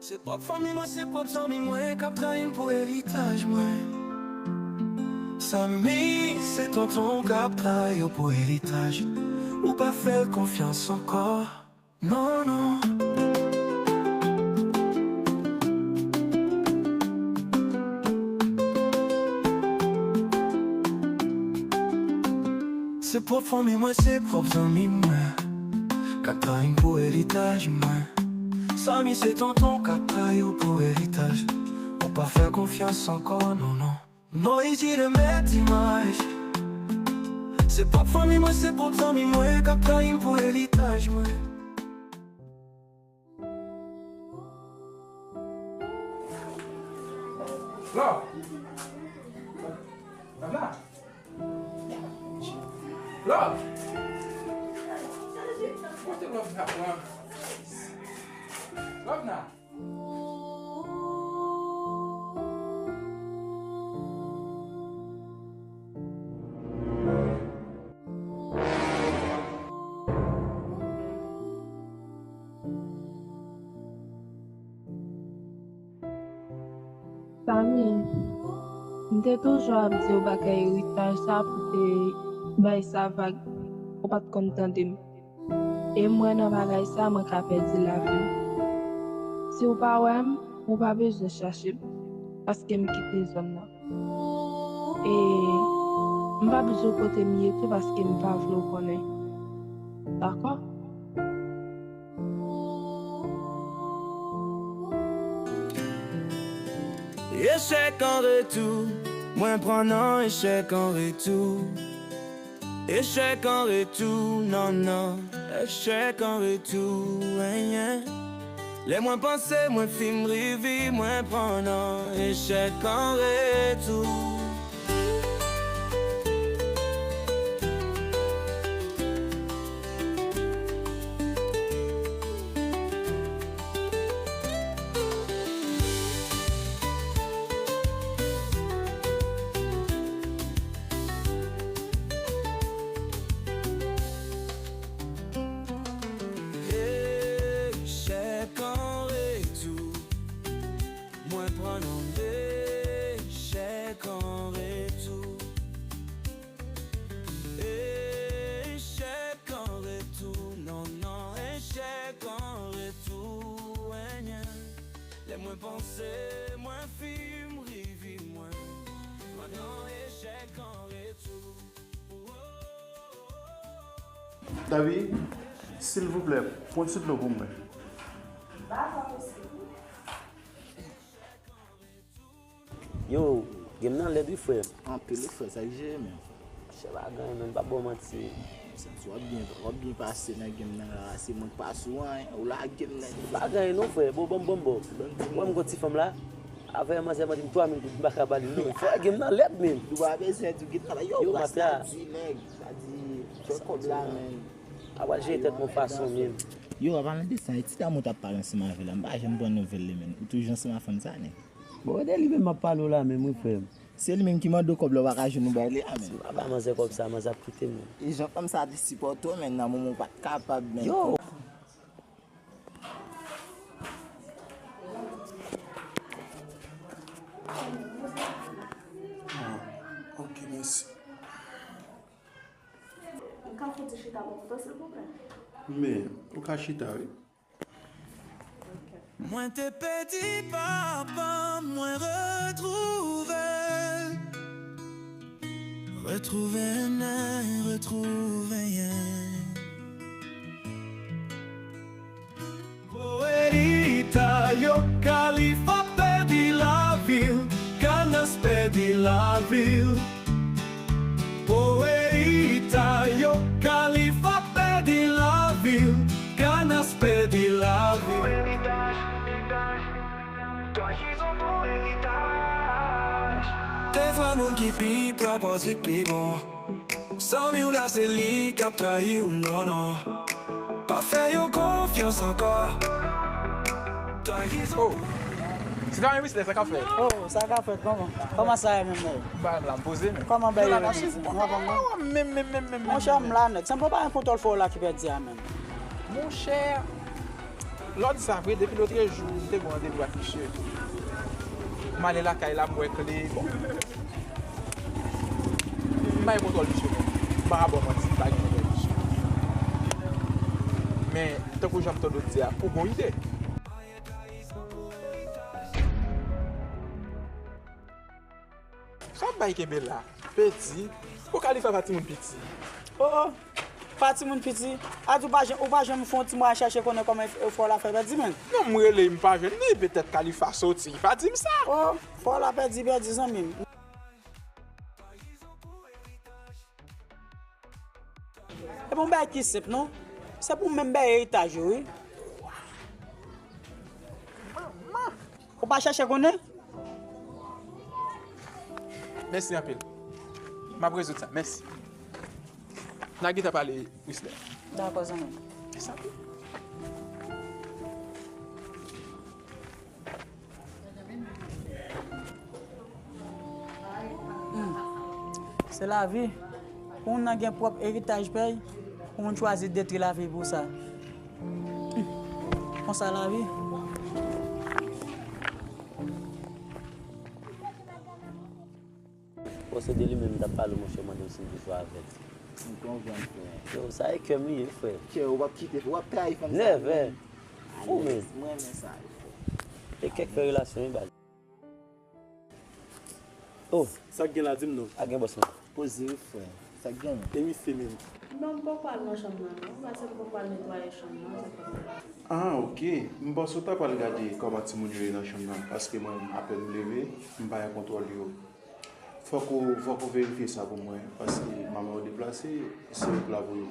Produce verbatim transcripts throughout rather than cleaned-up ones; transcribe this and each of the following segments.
Se pwòp fanmi mwen, se pwòp zanmi mwen k ap trayi m pou eritaj mwen. Zanmi, se tonton w k ap trayi w pou eritaj. Ou pa fè l konfyans ankò. Non, non. Se pwòp fanmi mwen, se pwòp zanmi mwen k ap trayi m pou eritaj mwen. Zanmi, se tonton w k ap trayi w pou eritaj. Ou pa fè konfyans ankò, non, non. Non, iji de mèt imaj. Se pwòp fanmi mwen, se pwòp zanmi mwen k ap trayi m pou eritaj mwen. Love. Love la. Love. Kote Love na pran? Love na. Samy, m te toujou ap di w bagay eritaj sa pou te bay sa vag, ou pa t konn tande m. E m wè nan bagay sa, mwen ka pèdi lavi m. Si w pa wè m, ou pa bezwen chache m, paske m kite zòn nan. E m p ap di w kote m ye tou, paske m pa vle w konnen. Dakò? Echèk an retou, mwen pran nan echèk an retou. Echèk an retou, non, non, echèk an retou, enyen. Lè mwen panse mwen fin rive, mwen pran nan echèk an retou. Echèk an retou. Mwen pran nan echèk an retou. Echèk an retou, non, non, echèk an retou, enyen. Lè mwen panse mwen fin rive, mwen pran nan echèk an retou. Davi, silvouplè, pran ti dlo pou mwen. Yo, game nan lèd wi, frè. Anpil wi, frè, sa k jere menm? Chè, pa gen anyen, menm pa ba w manti. M santi w ap byen, w ap byen pase nan game nan la, se mwen k pa sou anyen, ou lage m nan. Pa gen anyen non, frè, bon, bon, bon, bon. Mwen, m gon ti fanm la, avè manzè mande m twa mil goud, m pa ka ba li non. Frè, game nan lèd menm. Ou pa bezwen di, game nan la, yo, yo, ras la di nèg, sa di, fè kòb la, menm. A pral jere tèt mwen fason menm. Yo, an palan de sa, e ti dam ou t ap pale ansanm avè la, m pa janm pran nouvèl li, menm. Ou toujou ansanm ak fanm sa, nèg? Bon, e de li menm m ap pale w la menm wi, frè m. Se li menm ki mande w kòb la, ou pa ka jwenn ou bay li a, menm. Si m pa bay manzè kòb sa, manzè ap kite m, menm. E jan fanm sa te sipòte w, menm, nan moman ou pa t kapab, menm. Yo! Ah, ok, mèsi. M ka fout chita bò kote w, silvouplè? Men, ou ka chita, wi. Mwen te pèdi papa m, mwen retwouve l. Retwouve nèg, retwouve yè. Powèt Italyo, Kalif ap pèdi lavi l, Kanas pèdi lavi l. Powèt Italyo, Kalif ap pèdi lavi l, Kanas pèdi lavi l. Te vle moun ki pi pwòp, panse pi bon. Zanmi w la, se li k ap trayi w, non, non. Pa fè yo konfyans ankò. Trayi... Oh, se ta yon Whistler, sa k ap fèt? Oh, sa k ap fèt, kòman? Kòman sa ye menm, nèg? M pa la, m poze, men. Kòman bagay yo ye? Monchè, m la, nèg. Se pa yon pòtòl fò la ki pèdi a, menm. Monchè, Lòt sa vre, depi lotrejou, m te gen yon randevou ak misye. M ale lakay la, m wè kle, bon. M pa gen kontwòl misye, non. M pa ka ba w manti, m pa gen kontwòl misye. Men, tankou jan m tande w di a, ou gen yon ide. Sa w ap bay kenbe la? Pedi. Ou Khalifa pa timoun piti. Oh, oh. Pa timoun piti. A di w pa janm, ou pa janm fè yon ti mwa chèche konnen kòman frè w la fè pèdi, menn. Non, m rele, m pa jwenn li, petèt Khalifa soti, li pa di m sa. Oh, frè w la pèdi, pèdi, zanmi m. E bon bagay ki senp, non? Se pou menm bay eritaj yo, wi. Ou pa chèche konnen? Mèsi anpil. M ap rezoud sa. Mèsi. N a gentan pale, Wisler. Dakò, zanmi m. Mèsi anpil. Hmm. Se lavi. Pou moun nan gen pwòp eritaj pèy, pou moun chwazi detwi lavi pou sa. Hmm. Konsa lavi. Bon, se de li menm m t ap pale, monchè, mande m si m te sou avèk. M konprann, frè. Yo, sa e kè m li ye, frè. Kè, w ap kite, w ap trayi fanm sa. Nèvè. Fou, men. Mwen renmen sa, frè. E kèk fè relasyon, wi, baz. Oh. Sa k gen la, di m non. A gen bòs, men. Poze, wi, frè. Sa k gen, men? E misye menm? Non, m poko al nan chanm nan, non. Pase m poko al netwaye chanm nan, sa fè m. Ah, ok. M panse w ta pral gade kòman timoun yo ye nan chanm nan, paske mwen, apèn m leve, m pa gen kontwòl yo. Fòk ou, fòk ou verifye sa pou mwen, paske manman yo deplase, se yo k la pou yo.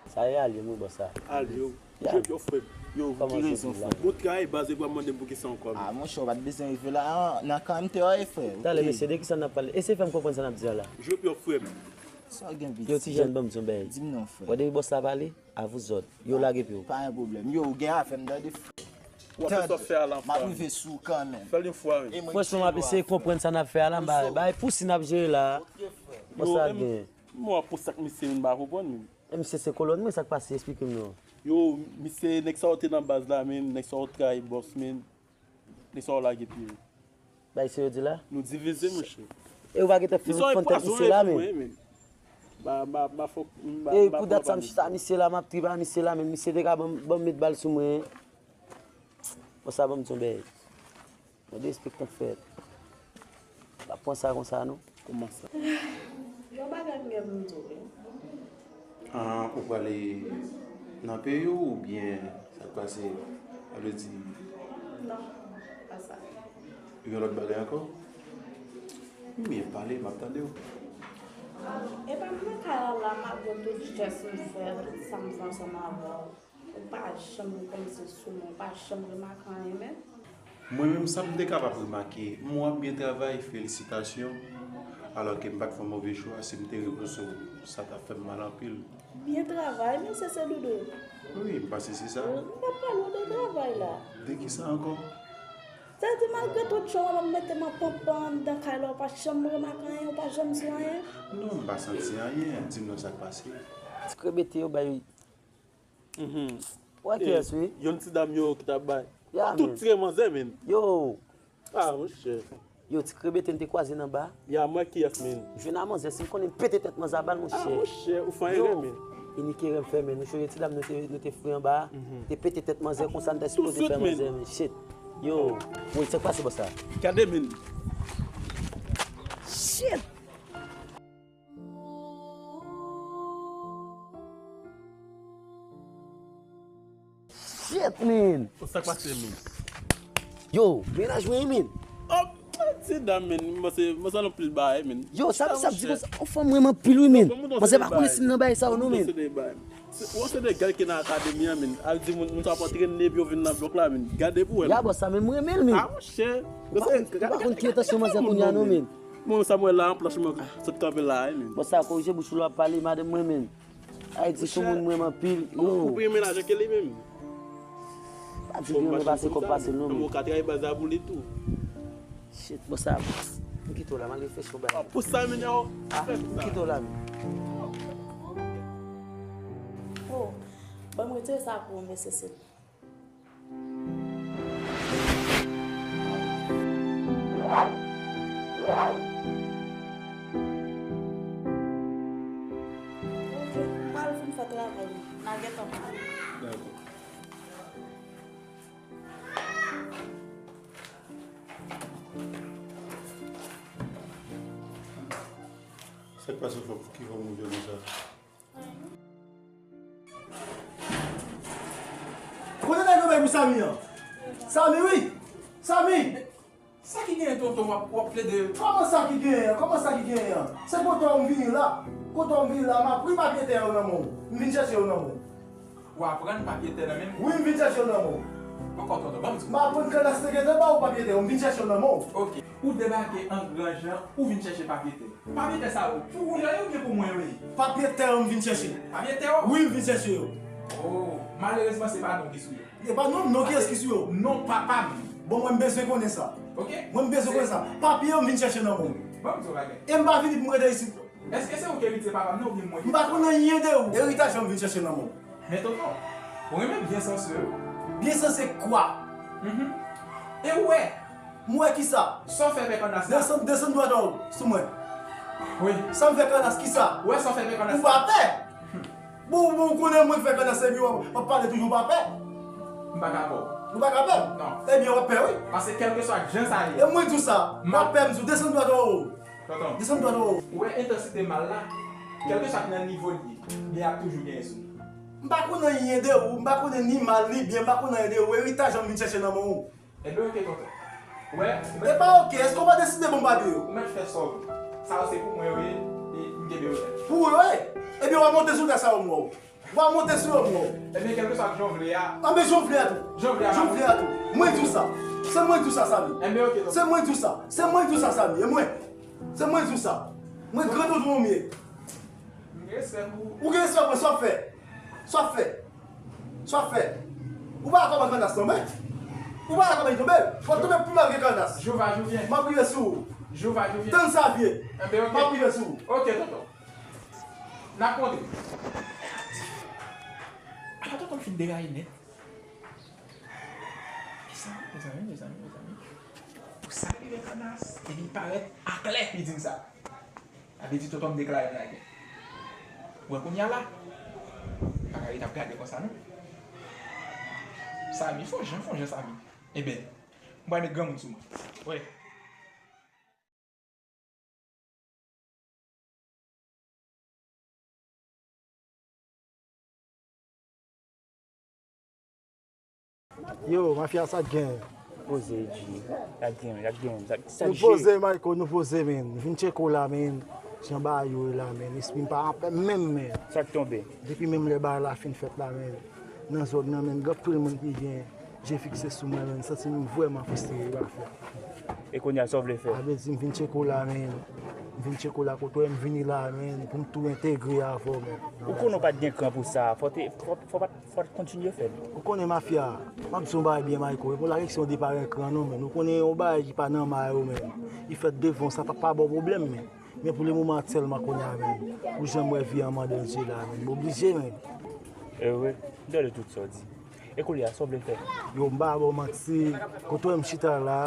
Sa e alye m wi, bòs la. Alye w. Ya. Jwe pye w, frè m. Yo, ou ki rezon, frè m? Bon travay, baz, e pou w ap mande m poukisa ankò, men. Ah, monchè, w pa t bezwen rive la, an, nan karaktè w ye, frè. Talè, mesye, de kisa n ap pale? Eseye fè m konprann sa n ap di a la. Jwe pye w, frè m. Sa w gen, piti? Yo, ti jèn, ban m di yon bagay. Di m non, frè. Wè, depi bòs la pale, a vous autres. Yo, lage pye w. Pa gen pwoblèm. Yo, ou gen afè m, tande, frè. W ap fè sa w fè a la, frè m. M ap rive sou ou kanmenm. Fè l yon fwa, wi. Franchman, m ap eseye konprann sa n ap fè a la, m ba, bay pousi n ap jere la. Ok, frè. Bòs la gen. Mwen ap pou sa k misye vin pa konprann, men. E misye se kolòn mwen, sa k pase? Esplike m non. Yo, misye, nèg sa yo te nan baz la, men, nèg sa yo trayi bòs, men, nèg sa yo lage pye. Bay se yo di la? Nou divize, monchè. E ou pa gentan fin fon tèt misye la, men. Ba, ba, ba, fòk, ba, e ba, pou dat sa, m chita misye la, m ap tripe a misye la, men misye te ka ban m, ban m met bal sou mwen. Bon, sa ban m di yon bagay. Mwen derespektan fèt. Pa pran sa konsa, non. Kòman sa? Yon bagay m gen pou m di w, wi. Ah, ou prale nan peyi w oubyen sa k pase? Sa vle di. Non, pa sa. Ou gen lòt bagay ankò? Byen pale, m ap tande w. Ah, e pa m nan kay la, la, malgre tout jès m fè, tout sa m fè ansanm avè w. Ou pa janm konn se sou mwen, ou pa janm remake anyen menm. Mwen menm, sa m te kapab remake, m wè w ap byen travay, felisitasyon. Alòske m pa t fè yon move chwa, si m te reponn sou ou, sa t ap fè m mal anpil. Byen travay, men se, se doudou. Wi, m panse se sa. M pa t pale w de travay la. De kisa ankò? Sa vle di malgre tout jan w ap mete m an panpan anndan kay la, ou pa janm remake anyen, ou pa janm di anyen? Non, m pa santi anyen, di m non sa k pase. Ti krebete yo bay Mhm. Wè kiyès, wi. Youn ti dam yo ki t ap bay. Ya, tout men. Ti manzè, men. Yo. Ah, monchè. Yo, ti krebete n te kwaze nan ba. Ya, m wè kiyès, men. Jwenn a manzè, si m konnen m pete tèt manzè a bal, monchè. Ah, monchè, ou fè erè, men. Yo. Inik erè m fè, men. Nou chonje ti dam nou te, nou te fri anba a. Mhm. Te pete tèt manzè konsa, n te sipoze fè manzè, men. Shit. Yo. Woy, sa k pase, bòs la? Gade, men. Shit. Shit, man. Sa k pase, man? Yo, mennaj mwen, man. Oh, ti dam, man. Mwen se, mwen se anpil bagay, man. Yo, sa, sa di konsa, ou fanm mwen anpil, wi, man. Mwen se pa konnen si m nan bagay sa yo, non, man. Ou se de gèl ki nan akademi an, men. Al di moun, moun sa ap antrene epi yo vin nan blòk la, men. Gade pou wè. Ya, bòs, sa menm mwen renmen l, men. Ah, monchè. Ou pa konn ki entansyon manzè kounye a, non, men. Mwen, sa mwen la, an planch mwen sot kanpe la, men. Bòs, sa korije bouch ou lè w ap pale, madanm mwen, men. Ay, di sou moun mwen anpil, yo. Ou pi renmen lajan ke li menm. Pa di pi renmen pase kòb pase l, non, men. Ou ka trayi baz la pou li tou. Shit, bòs sa, m kite w la, malgre fè cho bay. Ah, pou sa, men, yo. Ah, m kite w la, men. Oh, ban m retire sa pou ou, mesye Sèt. Ok, m pral fin fè travay mwen. N a gentan pale. Dakò. Sa k pase, fò ki fè w moute konsa? Kote nèg yo bay pou Samy an? Samy, wi! Samy! Sa ki genyen, tonton, w ap, w ap plede? Kòman sa ki genyen an? Kòman sa ki genyen an? Se kote w m vini la. Kote w m vini la, m ap pran papye tè yo nan men w. M vin chèche yo nan men w. W ap pran papye tè nan men m? Wi, m vin chèche yo nan men w. Poko, tonton, ban m di w. M ap pran kannas te gentan ba w papye tè yo, m vin chèche yo nan men w. Ok. Ou debake an gran jan, ou vin chèche papye tè. Papye tè sa yo, pou ou yo ye oubyen pou mwen yo ye? Papye tè yo m vin chèche. Papye tè yo? Wi, m vin chèche yo. Oh, malerezman, se pa non ki sou yo. E pa non, non kiyès ki sou yo? Non papa m. Bon, mwen m bezwen konnen sa. Ok. Mwen m bezwen konnen sa. Papye yo m vin chèche nan men w. Ban m di w bagay. E m pa vini pou m rete isit. Èske se ou ki eritye papa m nan oubyen mwen ki... M pa konn anyen de ou. Eritaj la m vin chèche nan men w. Men tonton, ou renmen byen sanse yo. Byen sanse kwa? Mhm. E ou wè? M wè kisa? Sa w fè pè kannas la? Desann, desann dwat ou sou mwen. Wi. Sa m fè kannas kisa? Ou wè sa w fè pè kannas la? Ou pa pè? Bon, bon, ou konnen mwen k fè kannas epi w ap, w ap pale toujou, ou pa pè? M pa ka pè w. Ou pa ka pè m? Non. Ebyen, w ap pè wi. Paske kèlkeswa jan sa ye. E mwen di w sa, m ap pè m di w, desann dwat ou. Tonton. Desann dwat ou. Ou wè entansite mal la, kèlkeswa ki nan nivo l ye, li ap toujou genyen sou li. M pa konn anyen de ou, m pa konnen ni mal ni byen, m pa konn anyen de ou, eritaj an m vin chèche nan men w. Ebyen, oke, tonton. Ou wè, ou mèt... E pa oke, èske w pa deside ban m papye yo? Ou mèt fè sa w vle. Sa yo se pou mwen yo ye, e m kenbe yo nèt. Pou ou yo ye? Ebyen, w a monte sou tè sa yo m wè w. W a monte sou yo m wè w. Ebyen, kèlkeswa jan w vle a. Anben, jan w vle a tou. Jan w vle a. Jan w vle a tou. Mwen di w sa. Se mwen di w sa, Samy. Enben, oke, tonton. Se mwen di w sa. Se mwen di w sa, Samy. E mwen. Se mwen di w sa. Mwen gran tonton w m ye. M gen respè pou ou. Ou gen respè pou mwen, sa w ap fè? Sa w ap fè? Sa w ap fè? Ou pa ka kòmanse kannas tonbe. Ou pa ka kòmanse tonbe. Fò tonbe pi mal ke kannas. Jou va, jou vyen. M ap rive sou ou. Jou va, jou vyen. Tann sa vye. Enben, oke. M ap rive sou ou. Oke, tonton. N ap kontre. Apa tonton m fin degaye nèt. Mezanmi, mezanmi, mezanmi, mezanmi. Pou sa rive kannas, epi l parèt aklè, li di m sa. Sa vle di tonton m deklare m lagè. Ou wè kounye a la, m pa ka ret ap gade konsa non. Samy, fon jan, fon jan, Samy. Enben, m pral met granmoun sou mwen. Wè. Yo, mafya, sa k gen? Poze, G. Sa k gen, sa k gen, sa, sa k gen? Nou poze, Mayko, nou poze, men. Vin tcheke w la, men. Jan bagay yo ye la, men. Espri m pa anpè menm, men. Sa k tonbe? Depi menm lè bagay la fin fèt la, men. Nan zòn nan, men. Gen anpil moun ki gen je fikse sou mwen, men. M santi m vrèman fristre, mafya. E kounye a, sa w vle fè? A vle di, m vin tcheke w la, men. M vin tcheke w la, kote w wè m vini la, men. Pou m tou entegre avè w, men. Ou konnen w pa t gen kran pou sa. Fò te, fò, fò pa t Fò w kontinye fè l. Ou konnen mafya, m ap di w yon bagay byen, Mayko, e pou la kesyon de pa gen kran non, men ou konnen yon bagay ki pa nan may ou, men li fèt devan w, sa pa, pa ba w pwoblèm, men, men pou le moman aktyèlman kounye a, men, pou jan m wè vi an m an danje la, men m oblije, men. E wi, m tande tout sa w di. E kounye a, sa w vle fè? Yo, m pa ba w manti, kote w wè m chita la,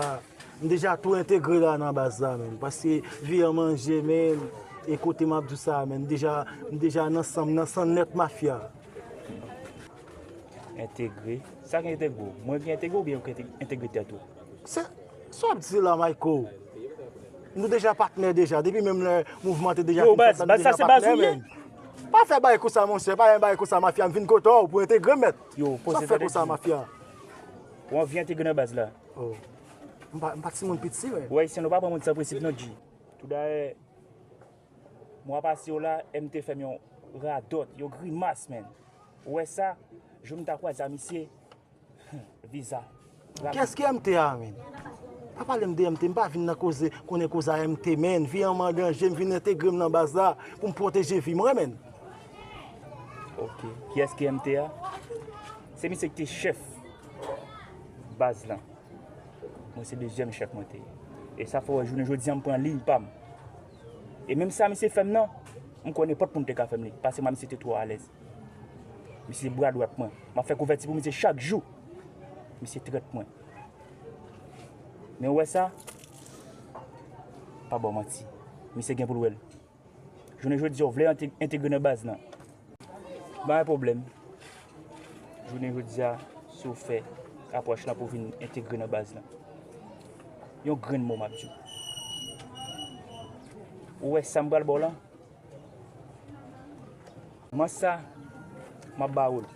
m deja tou entegre la nan baz la, men, paske vi an manje, men, e kote m ap di w sa, men, m deja, m deja nan san m, nan san nèt mafya. Entegre? Sa ki entegre w? Mwen ki entegre w oubyen ou ki ente-, entegre tèt ou? Se, sa w ap di la, Mayko? Nou deja patnè deja. Depi menm lè mouvman te deja fin fèt la, nou deja patnè, men. Pa fè bagay konsa, monchè. Pa fè bagay konsa, mafya. M vin kote w pou entegre m, mèt. Yo, poze, tande, sa w ap fè konsa, mafya? Ou anvi entegre nan baz la? Oh. M pa, m pa timoun piti, men. Ou ayisyen, nou pa pran moun san prensip, non, G. Toudayè, mwa pase yo la, M T fè m yon radòt, yon grimas, men. Ou wè sa? Jou m ta kwaze a misye, viza. Kiyès ki M T a, men? Pa pale m de M T, m pa vin nan koze, konnen koze a M T, men. Vi an m an danje, m vin entegre m nan baz la pou m pwoteje vi mwen, men. Ok. Kiyès ki M T a? Se misye ki te chèf baz lan. Mwen se dezyèm chèf mwen te ye. E sa fè w wè jounen jodi a m pran liy pa m. E menm sa misye fè m nan, m kwè nenpòt moun te ka fè m li. Pase mwen, misye te twò alèz. Misye bra dwat mwen. M ap fè kouvèti pou misye chak jou. Misye trèt mwen. Men w wè sa? Pa ba w manti. Misye gen pou l wè l. Jounen jodi a, w vle ente- entegre nan baz lan. Pa gen pwoblèm. Jounen jodi a, si w fè apwòch lan pou w vin entegre nan baz lan, yon grenn mo m ap di w. Ou wè sa m pral ba w lan? Mwen sa, m ap ba ou li.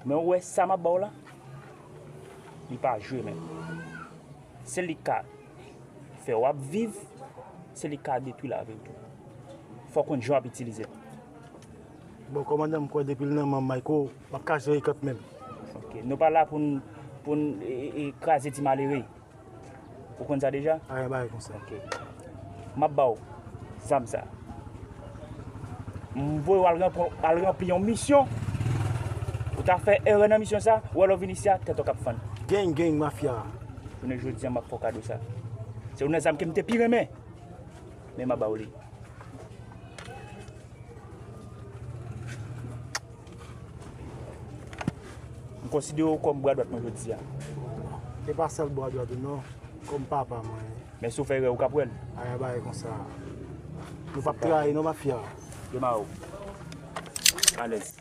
Men ou wè sa m ap ba w la, li pa jwe menm. Se li k ka fè w ap viv, se li k ka detwi lavi w tou. Fò w konn jan w ap itilize l. Bon, kòmandan, m kwè depi l nan men Mayko, m ap ka jere kant menm. Ok, nou pa la pou n, pou n e, e, e, kraze ti malere. Ou konn sa deja? Ay, bagay konsa. Ok. M ap ba w zam sa. M voye w al ranpon- al ranpli yon misyon. Ou ta fè erè nan misyon sa, ou wè lè w vin isi a, tèt ou k ap fann. Gang, gang, mafya. Jounen jodi a, m ap fè w kado sa. Se youn nan zam ke m te pi renmen. Men m ap ba w li. M konsidere w kòm bra dwat mwen jodi a. E pa sèl bra dwat ou non, kòm papa mwen. Men si w fè erè, ou ka pran l. Ay, bagay konsa. Nou p ap trayi non, mafya. Dema ou. Alèz.